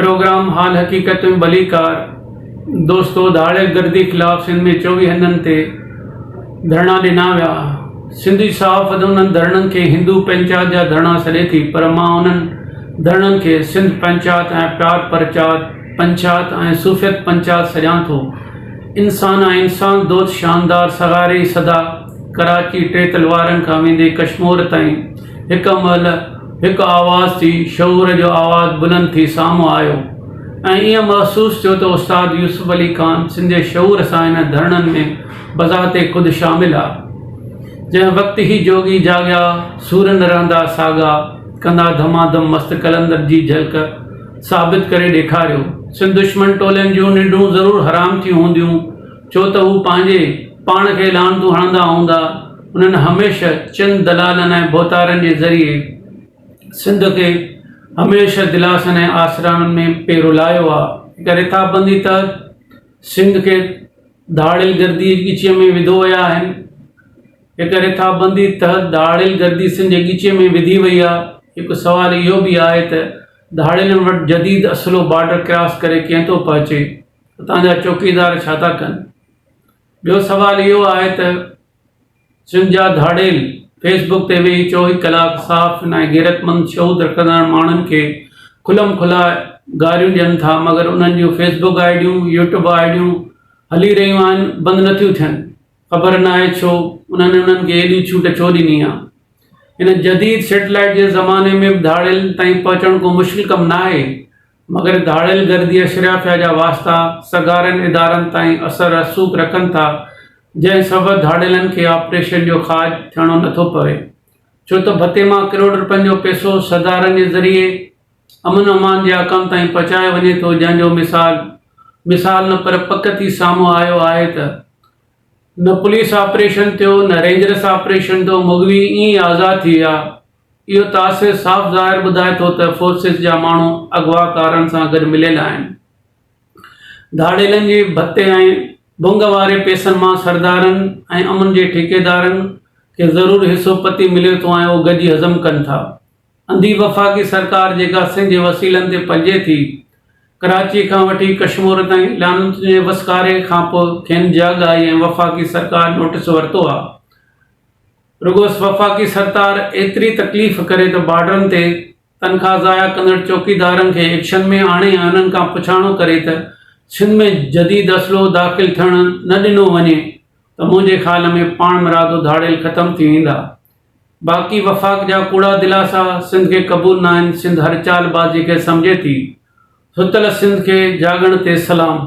Programme حال حقيقت ۾ ڀليڪار دوستو ڌاڙيل گردي خلاف سنڌ ۾ 24 هنڌن تي ڌرڻا ڏنا ويا. سنڌي صحافت انهن ڌرڻن کي هندو پنچات جا ڌرڻا سڏي ٿي پر مان انهن ڌرڻن کي سنڌ پنچات ۽ پيار پرچات پنچات ۽ صوفيت پنچات سڏيان ٿو. انسان ۽ انسان دوست شاندار سگهاري صدا ڪراچي ٽي تلوارن کان ويندي ڪشمور تائين هڪ مهل هڪ آواز ٿي شعور جو آواز بلند ٿي سامهون آيو ۽ ائين محسوس ٿيو ته استاد يوسف علي خان سنڌي شعور سان هن ڌرڻن ۾ بذات خود شامل آ. جنهن وقت هي جوڳي جاڳيا، سور نه رهندا ساڳا، ڪندا ڌماڌم مست قلندر جي جهلڪ ثابت ڪري ڏيکاريو. سنڌ دشمن ٽولين جون ننڊون ضرور حرام ٿيون هونديون، ڇو ته هو پنهنجي پاڻ کي لعنتون هڻندا هوندا. انهن هميشه چند دلالن ۽ ڀوتارن جي ذريعي سنڌ کي هميشه دلاسن ۽ آسرانن ۾ پئي رلايو آ. هڪ رٿابندي تحت سنڌ کي ڌاڙيل گردي جي ڳچيء ۾ وڌو ويا آهن. هڪ رٿابندي تحت ڌاڙيل گردي سنڌ جي ڳچيء ۾ وڌي وئي آ. هڪ سوال اهو به آهي ته ڌاڙيلن وٽ جديد اسلحو بارڊر ڪراس ڪري ڪئين ٿو پهچي؟ اتان جا چوڪيدار ڇا ٿا ڪن؟ ٻيو سوال اهو آهي ته سنڌ جا ڌاڙيل فيس بڪ تي ويهي 24 ڪلاڪ صحافين ۽ غيرتمند شعور رکندڙ ماڻهن کي کلم کلا گاريون ڏين ٿا مگر انهن جون فيس بڪ آئيڊيون، يوٽيوب آئيڊيون هلي رهيون آهن بند نٿيون ٿين خبر ناهي ڇو انهن انهن کي ايڏي ڇوٽ ڇو ڏني آ. هن جديد سيٽلائيٽ جي زماني ۾ به ڌاڙيلن تائين پهچڻ ڪو مشڪل ڪم ناهي مگر ڌاڙيل گردي اشرافيا جا واسطا سگهارن ادارن تائين اثر رسوخ رکن ٿا، جنهن سبب ڌاڙيلن کي آپريشن جو کاڄ ٿيڻو نٿو پوي. ڇو ته ڀتي مان ڪروڙ رپين جو پئسو سردارن جي ذريعي امن امان جي آقائن تائين پهچايو وڃي ٿو، جنهن جو مثال مثال نه پر پڪ ٿي سامهون آيو آهي ته نه پوليس آپريشن ٿيو نه رينجرس آپريشن ٿيو، مغوي ائين ئي آزاد ٿي ويا. اهو تاثر صاف ظاهر ٻڌائي ٿو ته فورسز جا ماڻهو اغواڪارن سان گڏ مليل آهن. ڌاڙيلن جي ڀتي ۽ ڀنگ واري پئسن مان سردارن ۽ امن جي ٺيڪيدارن کي ضرور حصو پتي ملي ٿو ۽ اهو گڏجي هضم ڪن ٿا. انڌي وفاقي سرڪار جيڪا سنڌ جي وسيلن تي پلجي ٿي، ڪراچي کان وٺي ڪشمور تائين لعنتن جي وسڪاري کانپوء کين جاڳ آئي ۽ وفاقي سرڪار نوٽيس ورتو آ. رڳو وفاقي سرڪار ايتري تڪليف ڪري ته بارڊرن تي تنخواه ضايع ڪندڙ چوڪيدارن کي ايڪشن ۾ آڻي ۽ انهن کان پڇاڻو ڪري ته سنڌ ۾ جديد اسلحو داخل ٿيڻ نه ڏنو وڃي ته منهنجي خيال ۾ پاڻمرادو ڌاڙيل ختم ٿي ويندا. باقي وفاق جا ڪوڙا دلاسا سنڌ کي قبول ناهن، سنڌ هر چال بازي کي سمجهي ٿي. ستل سنڌ کي جاڳڻ تي سلام.